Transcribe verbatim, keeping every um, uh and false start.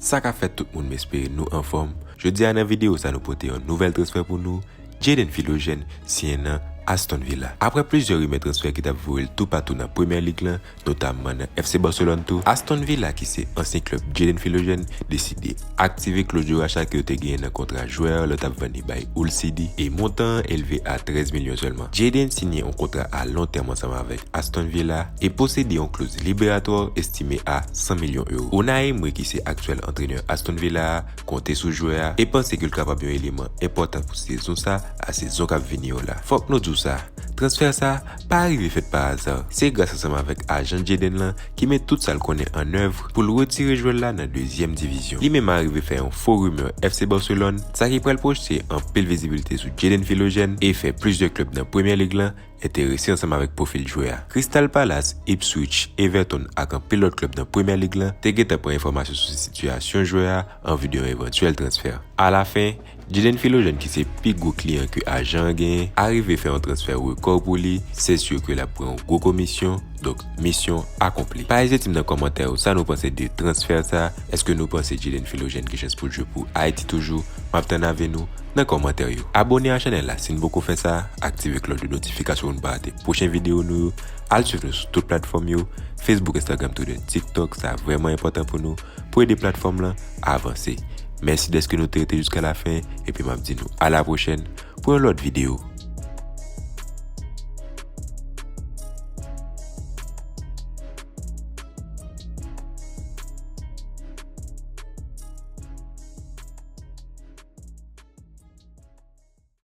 Sa k ap fèt tout moun, m espere nou anfòm. Jodi a nan videyo sa nou pote yon nouvèl transfè pou nou. Jayden Philogène siyen nan Aston Villa. Aprè plizyè rimè transfè ki t ap voye l toupatou nan Premyè Lig lan, notamman nan F C Barcelone tou, Aston Villa, ki se ansyen klèb Jayden Philogène, deside aktive klòz de rachat ke yo te genyen nan kontra jwè a lè yo t ap vann li bay Hull City, e montan an elve a trèz milyon sèlman. Jayden siyen yon kontra a lon tèm ansanm avèk Aston Villa e posede yon klòz liberatwa estime a san milyon ewo. Unai Emery, ki se aktyèl antrenè Aston Villa a, konte sou jwè a e panse ke l kapab yon eleman enpòtan pou sezon sa a sezon k ap vini yo la. Fòk nou di w sa, transfè sa pa rive fèt pa aza. Se gras ansanm avèk ajan Jayden lan ki met tout sa l konnen an èv pou l retire jwè la nan dezyèm divizyon. Li menm arive fè yon fo rimè F C Barcelone, sa ki pral pwote anpil vizibilite sou Jayden Philogène e fè plizyè klèb nan Premyè Lig lan enterese ansanm avèk pwofil jwè a. Crystal Palace, Ipswich, Everton ak anpil lòt klèb nan Premyè Lig lan te gentan pran enfòmasyon sou sitiyasyon jwè a an vi de yon evantyèl transfè. Alafen, Jayden Philogène, ki se pi gwo kliyan ke ajan an genyen, arive fè yon transfè rekò pou li. Se si ke l ap pran yon gwo komisyon, donk misyon akonpli. Pa ezite di m nan kòmantè yo sa nou panse de transfè sa. Èske nou panse Jayden Philogène gen chans pou l jwe pou Ayiti toujou? M ap tann avi nou nan kòmantè yo. Abòne a chanèl la si n poko fè sa, aktive klòch de notifikasyon pou n pa rate pwochen videyo nou yo. Al swiv nou sou tout platfòm yo, Facebook, Instagram, Twitter, TikTok, sa vrèman enpòtan pou nou, pou ede platfòm lan avanse. Mèsi dèske nou te rete jiska lafen, epi m ap di nou a la pwochèn pou yon lòt videyo.